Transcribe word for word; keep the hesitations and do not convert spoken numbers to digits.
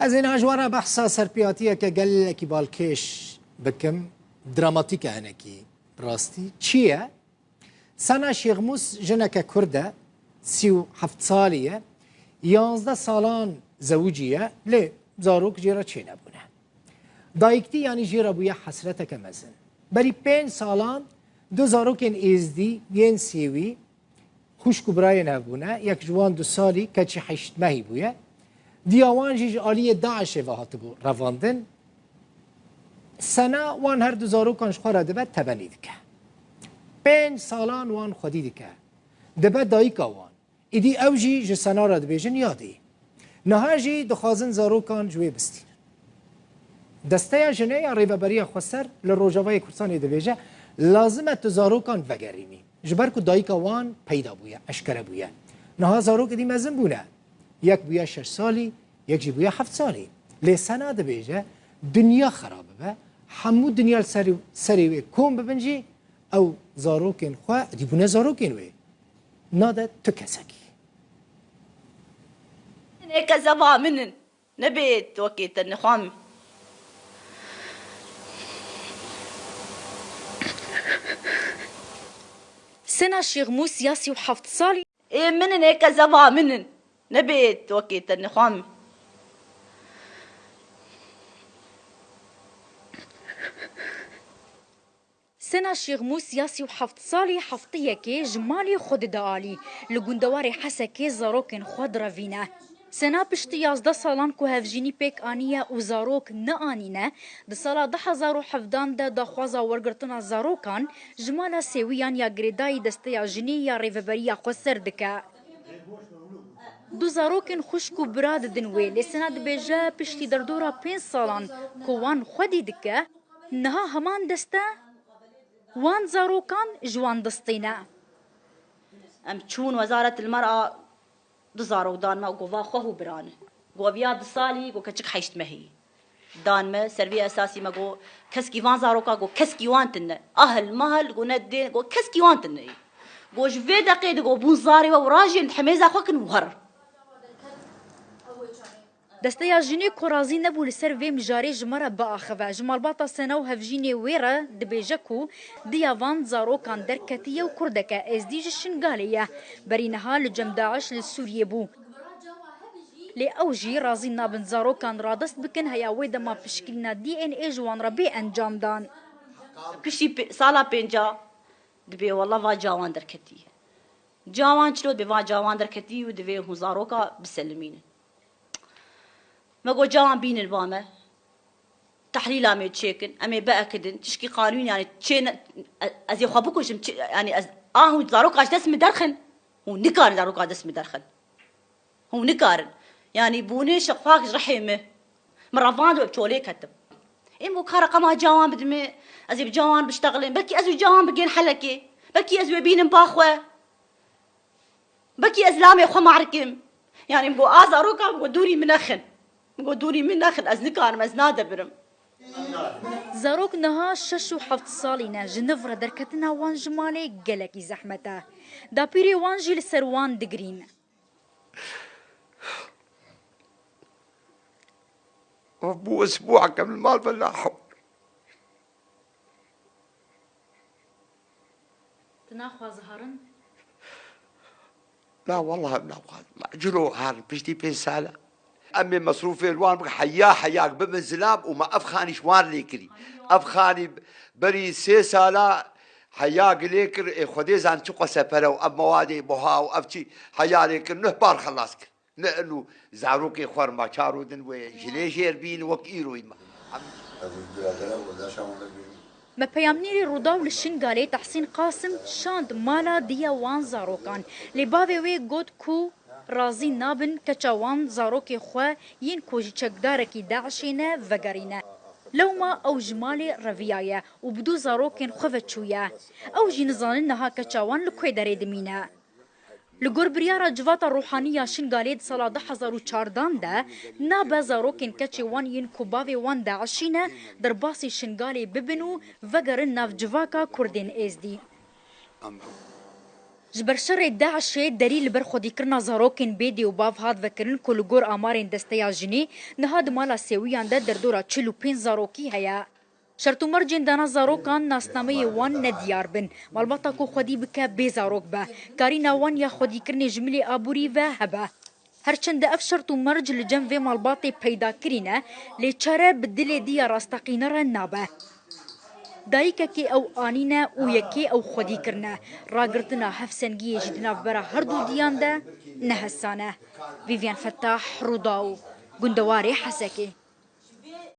Ez ê niha ji we re behsa serpêhatiyeke gelekî balkêş bikim, dramatîk e hinekî, bi rastî. Çi ye? Sena Şêxmûs jineke Kurd e, sî û heft salî ye, yanzdeh salan zewicî ye, lê zarok jê re çênebûne. Dayiktî yanî jê re bûye hesreteke mezin. Berî pênc salan du zarokên êzdî yên sêwî, xwişk û birayên hev bûne, yek ji wan du salî, keçî heşt mehî bûye. Diya wan jî ji aliyê DAIŞê ve hatibû revandin. Sena wan her du zarokan ji xwe re dibe tebenî dike. Pênc salan wan xwedî dike. Dibe dayika wan. Îdî ew jî ji Sena re dibêjin yadî. Niha jî dixwazin zarokan ji wê bistînin. Desteya Jinê ya Rêveberiya Xweser li Rojavayê Kurdistanê dibêje, lazim e tu zarokan vegerînî. Ji ber ku dayika wan peyda bûye, eşkere bûye. Niha zarok êdî mezin bûne. Yek bûye şeş salî, yek jî bûye heft salî. Lê Sena dibêje, dinya xera bibe, hemû dinya li ser, serê wê kom bibin jî, ew zarokên xwe, êdî bûne zarokên wê. Nade tu kesekî. Nê kezeba min in. Nebê wekê te nixwam. Sena Şêxmûs ya sî û heft salî. Ê min in, ê kezeba min in. Nebê wekê te nixwam. Sena Şêxmûs ya sî û heft salî heftiyekê ji malê xwe dide alî. Li gundewarê Hesekê zarokên xwe direvîne. Sena piştî yazdeh salan ku hevjînî pêk aniye û zarok neanîne, di sala du hezar û hevdan de daxwaza wergirtina zarokan ji mala sêwiyan ya girêdayî Desteya Jinê ya Rêveberiya Xweser dike. Du zarokên xwişk û bira didin wê, lê Sena dibêje piştî derdora pênc salan ku wan xwedî dike, niha heman deste wan zarokan ji wan distîne. Em çûn Wezaret il Mer'a, du zarok dan me, got va xwe û biran. Got viya du salî, got keçik heşt mehî. Dan me, ser vî esasî me got, keskî van zaroka got, keskî wan tine. Ahil mahil got, ne dê, got, keskî wan tine. Got, ji vê deqê de got, bûn zarê we û rajên hemêza xwe kin û herin. Desteya Jinê ku razî nebû li ser vê mijarê ji me re biaxive. Ji malbata Sena û hevjînê wê re dibêje ku diya van zarokan derketiye û Kurdeke Êzdî ji Şingalê ye. Berî niha li cem DAIŞ li Sûriyê bû. Lê ew jî razî nabin zarokan radest bikin heya wê dema pişkirîna D N A ji wan re bê encamdan. Piştî pê-, sala pênca dibê wela va cawan derketî. Cawan çilo dibê va cawan derketî û divê hûn zaroka biselimînin. Me got cawan bînin ba me. Tehlîla me çêkin, em ê biekidin. Tişkî qanûn yani çê ne, e-, ez ê xwe bikujim, çi, yani ez, a hûn zaroka ji dest min derxin. Hûn nikarin zaroka dest min derxin. Hûn nikarin. Yanî bûnê şeqfak ji rihê min. Min revand û bi çolê ketim. Êm got ka reqema cawan bidimê, ez ê bi cawan biştexilin. Belkî ez û cawan bigên helekê. Belkî ez wê bînim ba xwe. Belkî ez lamê xwe marikim. Yanî min got a zaroka, min got dûrî min nexin. Min got dûrî min nexin, ez nikarim, ez nadebirim. Zarok niha şeş û heft salî ne, ji niv re derketina wan ji malê gelekî zehmet e. Dapîrê wan jî li ser wan digirîn. Bû esbûa ke min mal ve la hewle. Tu naxwaze herin? Na, wallah em naxwazin. Cilo herin piştî pênc sala. Em ê mesrûfên wan bi heya heya bibin zilam û me ev xanî ji wan lê kirî. Ev xanî berî sê sala heya lê kir, ê Xwedê zan çi qesepere û ev mewadê buha û ev çi heya lê kir, nuh par xelas kir. Ne inu zarokê xwe ma çaro din wê jilê jêr bîn wek îroyî me. Me peyamnêrê Rûdaw li Şingalê Tehsîn Qasim şand mala diya wan zarokan. Lê bavê wê got ku razî nabin keça wan zarokê xwe yên ku ji çekdarekî DAIŞê ne vegerîne. Lewma ew ji malê reviyaye û bi du zarokên xwe ve çûye. Ew jî nizanin niha keça wan li kwê derê dimîne. Li gor biryara Civata Ruhanî ya Şingalê di sala du hezar û çardan de nabe zarokên keçê wan yên ku bavê wan DAIŞî ne derbasî Şingalê bibin û vegerin nav civaka Kurdên Êzdî. Ji ber şerê DAIŞê derî li ber xwedîkirina zarokên bê dê û bav hat vekirin ku li gor amarên Desteya Jinê niha di mala Sêwiyan de derdora çil û pênc zarokî heye. Şert û mercên dana zarokan nasnameyê wan ne diyar bin. Malbata ku xwedî bike bê zarok be. Karîna wan ya xwedîkirinê ji milê aborî ve hebe. Her çend ev şert û merc li cem vê malbatê peyda kirî ne, lê çare bi dilê dî ya rasteqîne re nabe. Dayikekê ew anîne û yekê ew xwedî kirine. Ragirtina hevsengiyê jî di navbera herdu diyan de ne hesan e. Vîvyen Fetah, Rûdaw, gundewarê Hesekê.